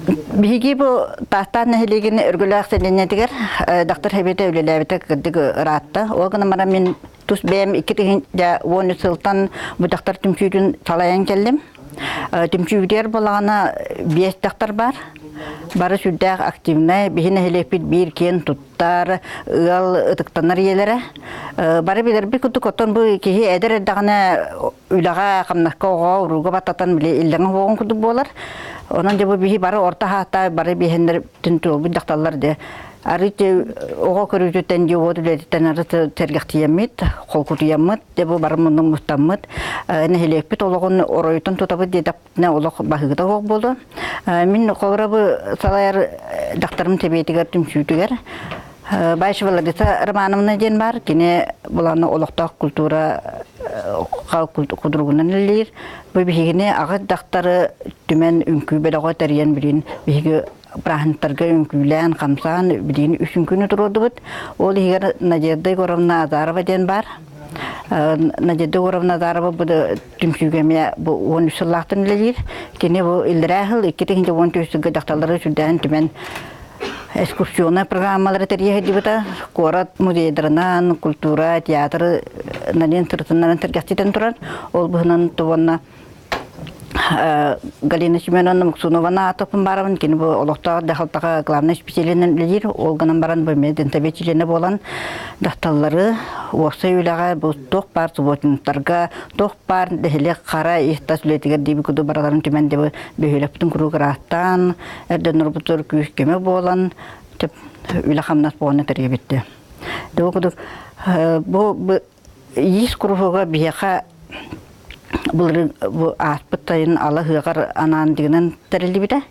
Биһиги бу Таастаах нэһилиэгин Өргөлөөх сэлиэнньэтигэр дохтор Хэбиэтэ үлэлээбитэ кырдьык ыраатта. Ол гынан баран мин тус бэйэм 2013 сылтан бу дьахтар түмсүүтүн салайан кэллим. Түмсүүбүтүгэр буоллаҕына биэс дьахтар баар. Бары сүрдээх активнай, биһи нэһилиэкпит биир киэн туттар, ыал ытыктанар ийэлэрэ. Бары билэрбит курдук, оттон бу киһи эдэр эрдэҕинэ үлэҕэ, хамнаска оҕо, урууга баттатан били иллэҥэ уоҕун курдук буолар. Онон дьэ бу биһи бары орто хаата бары биһэннэр туолбут дьахталлар дьэ арыт оҕо көрүүтүттэн дьиэ уот үлэтиттэн арыт сэргэхтийэммит, холкутуйаммыт, дьэ бу бары муннун мустаммыт, нэһилиэкпит олоҕун оройутун тутабыт диэтэхпитинэ олох баһыыта суох буолуо. Мин холобура бу салайар дьахтарым сэбиэтигэр түмсүүтүгэр Баишева Лариса Романовна диэн баар. Кини буланы олохтоох культура кудругунан үлэлиир. Бу биһигини аҕыс дьахтары түмэн үҥкүү бөлөҕө тэрийэн билин биһиги бырааһынньыктарга үҥкүүлээн, хамсаан билигин үс үҥкүүнү туруордубут. Ол иһигэр Надежда Егоровна Азарова диэн баар. Надежда Егоровна Азарова бу түмсүүгэ эмиэ бу 13 сыллаахтан үлэлиир. Кини бу иллэрээ сыл 2014 сылга дьахталлары сүрдээҕин түмэн экскурсионнай программалары тэрийэ сылдьыбыта. Куорат музейдарынан, культура, театр нален сырытыннаран сэргэхситэн турар. Ол быһынан уонна Галина Семеновна Муксунованы аатыппын баарабын. Кини бу олохтоох дьаһалтаҕа главнай специалиһинэн үлэлиир. Ол гынан баран бу мединтовед чилиэнэ буолан дьахталлары уопсай үлэҕэ бу туох баар субботниктарга, туох баар нэһилиэк хара ис-тас үлэтигэр диэби курдук бараларын түмэн дебы бөһүөлэкпитин куруук ыраастаан, эрдэннорбутугар күүс-көмө буолан үлэ-хамнас буолан тэрийэбит. Дьэ курдук бу иис куруһуга биһиэхэ былырыын бу ааспыт сайын ала ыһыаҕар анаан дигинэн тэриллибитэ.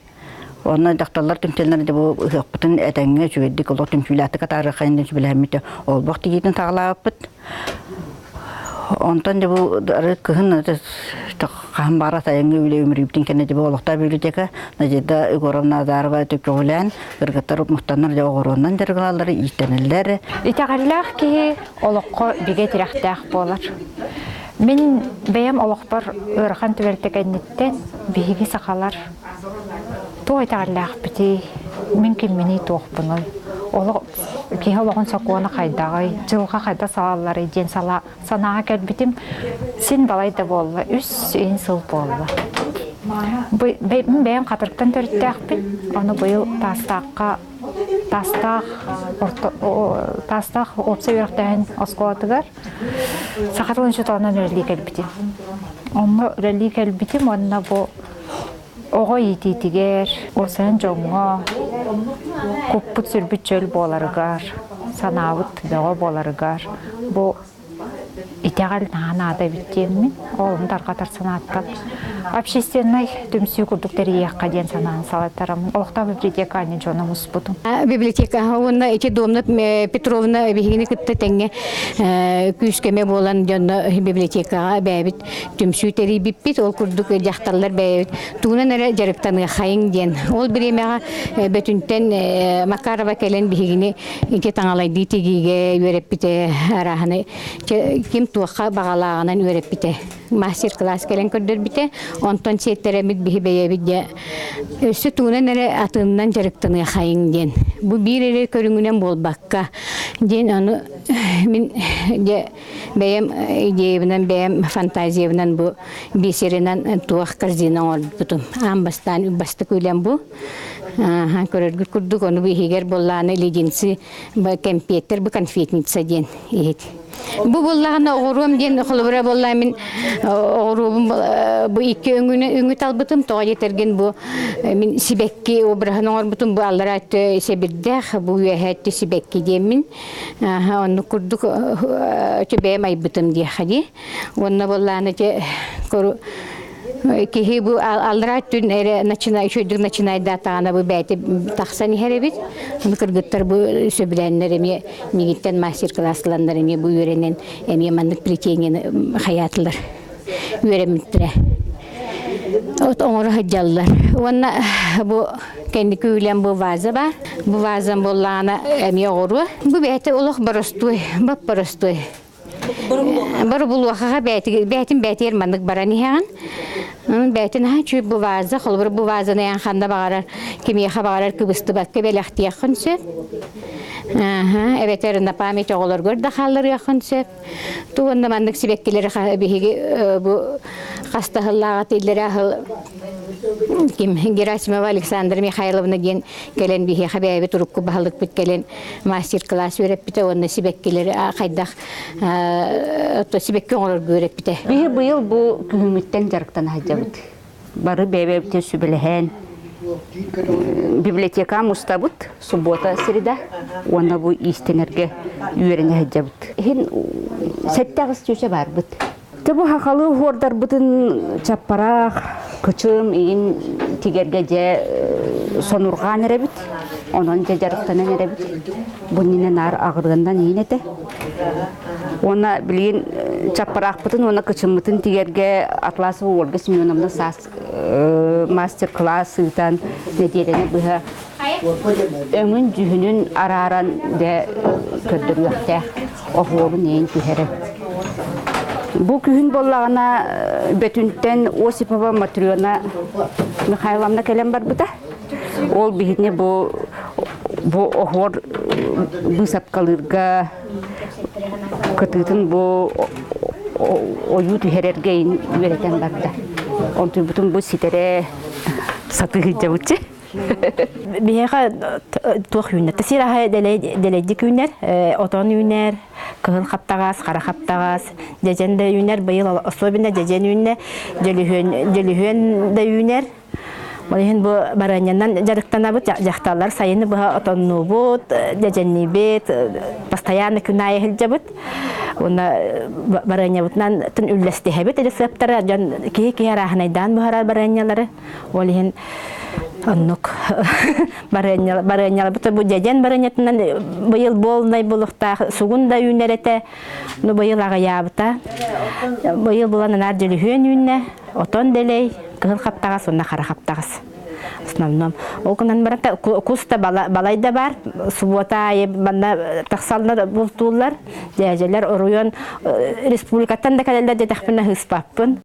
Онно дьахталлар түмсэллэр дьэ бу ыһыахпытын этэҥҥэ үчүгэйдик олох түмсүүлээхтик атаарыахха диэн сүбэлэһэммит олбох тигиитин саҕалаабыппыт. Онтон дьэ бу кыһын хаһан баара сайыҥҥы үлэ үмүрүйбүтүн кэннэ дьэ бу олохтоох библиотека Надежда Егоровна Азарова көҕүлээн кыргыттар мустаннар дьэ оҕуруоннан дьарыгылаллар, иистэнэллэр. Итэҕэллээх киһи олоххо бигэ тирэхтээх буолар. Мин бэйэм олохпор ыарахан түбэлтэ кэнниттэн биһиги сахалар туох итэҕэллээхпитий, мин кимминий туохпунуй, олох киһи олоҕун сокуона хайдаҕый, дьылҕа хайда салалларый диэн санааҕа кэлбитим син балай да буолла, үс ин сыл буолла. Мин бэйэм Хатырыктан төрүттээхпин, ону быйыл Таастаахха Таастаах Таастаах уопсай үөрэхтээһин оскуолатыгар саха тылын учууталынан үлэлии кэлбитим. Онно үлэлии кэлбитим уонна бу оҕо иитиитигэр, уопсайынан дьоҥҥо куппут-сүрбүт чөл буоларыгар, санаабыт бөҕө буоларыгар бу итэҕэл наһаа наада эбит диэммин, ол тарҕатар санааттан общественнай түмсүү курдук тэрийиэххэ диэн санаан салайтараммын олохтоох библиотека ани дьону муспутум. Библиотека уонна ити Домна Петровна биһигини кытта тэҥҥэ күүс-көмө буолан дьонно библиотекаҕа бэйэбит түмсүү тэрийбиппит. Ол курдук дьахталлар бэйэбит тугунан эрэ дьарыктаныаххайыҥ диэн. Ол бириэмэҕэ Бөтүнтэн Макарова кэлэн биһигини ити таҥалайдыы тигиигэ үөрэппитэ арааһынай ким туохха баҕалааҕынан үөрэппитэ мастер-класс кэлэн көрдөрбүтэ онтон сиэттэрэммит биһи бэйэбит дьэ өссө тугунан эрэ атынынан дьарыктаныахайыҥ диэн бу биир эрэ көрүҥүнэн буолбакка диэн ону мин дьэ бэйэм идеябынан бэйэм фантазиябынан бу бисеринэн туох корзина оҥорбутум аан бастаан бастакы үлэм бу көрөргүт курдук ону иһигэр буоллааны леденцы кэмпиэттэр бу конфетница диэн иһит бу буоллаҕына оҕуруом диэн холобура буоллаа мин оҕуруобум бу икки өҥүнү өҥү талбытым тоҕо диэтэргин бу мин сибэкки обраһын оҥорбутум бу аллараа өттө сэбирдэх бу үөһээ өттө сибэкки диэммин оннук курдук бэйэм айбытым диэххэ дии уонна буоллааны ити киһи бу аллараа өттүн эрэ начинай үчүгэйдик начинайдаатаҕына бу бэйэтэ тахсан иһэр эбит ону кыргыттар бу сөбүлээннэр эмиэ миигиттэн мастер-класс ыланнар эмиэ бу үөрэнэн эмиэ маннык плетениены хайаатылар үөрэммиттэрэ от оҥоро сылдьаллар уонна бу кэнники үлэм бу ваза баар бу вазам буоллаҕына эмиэ оҕуруо бу бэйэтэ олох боростуой бап боростуой Бары булуохаҕа бэйэтин бэйэтигэр маннык баран иһэҕин. Бэйтин аһа чүй бу ваза, холобур бу вазаны эн ханна баҕарар, кимиэхэ баҕарар кыбыстыбакка бэлэхтиэххин сөп. Аха, эбэтэр на память оҕолоргор да хаалларыаххын сөп. Тугунна маннык сибэккилэри биһиги бу хастаһыллааҕа тиллэрэ аһыл ким Герасимова Александра Михайловна диэн кэлэн биһиэхэ бэйэбит урукку баһылыкпыт кэлэн мастер-класс үөрэппитэ уонна сибэккилэри хайдах сибэкки оҥорорго үөрэппитэ. Биһи быйыл бу күһүҥҥүттэн дьарыктана сылдьабыт. Бары бэйэбитин сүбэлэһэн библиотека мустабыт суббота среда уонна бу иистэнэргэ үөрэнэ сылдьабыт. Иһин 7-8 чүчэ барбыт. Те бу хахалы хуордарбытын чаппараах, кычым, иин тигэргэ дьэ сонурҕаан эрэбит. Онон дьэ дьарыктанан эрэбит. Бу иннинэ наар аҕырыаннан иин этэ. Уонна билигин чаппараахпытын уонна кычыммытын тигэргэ Атласова Ольга Семеновна саас мастер-класс ыытан нэдиэлэни быһа өҥүн-дьүһүнүн арааран дэ көрдөрүөхтээх оһуорун иин түһэрэ. Бу күһүн буоллаҕына Бөтүнтэн Осипова Матрена Михайловна кэлэн барбыта. Ол биһини бу бу оһуор быысапкалыырга кытыытын бу ойуу түһэрэргэ үөрэтэн барда. Онтуйбутун бу ситэрэ сатыы сылдьабытчы. Биһиэхэ туох үүнэр? Сир аһа дэлэйдик үүнэр, отон үүнэр, кыһыл хаптаҕас, хара хаптаҕас, дьэдьэн да үүнэр, быйыл особенно дьэдьэн үүннэ, дьөлүһүөн, дьөлүһүөн да үүнэр. Ол иһин бу барыанньанан дьарыктанабыт, дьахталлар сайыны быһа отоннуубут, дьэдьэнниибит, постоянно күн аайы сылдьабыт. Уонна барыанньабытынан тын үллэстиһэбит рецептары, дьон киһи-киһи арааһынайдаан буһарар барыанньалары. Ол иһин оннук барыанньаларбыт бу дьэдьэн барыанньатынан быйыл буолнай булуктаах сугун да үүнэр этэ, ну быйыл аҕыйаабыта. Быйыл булан анаар дьөлүһүөн үүннэ, отон дэлэй, кыһыл хаптаҕас уонна хара хаптаҕас. Основном. Ол гынан баран кус да балай да бар, субуота аайы манна тахсаллар бултууллар, дьээдьэлэр оруйон республикаттан да кэлэллэр диэтэхпинэ ыспаппын.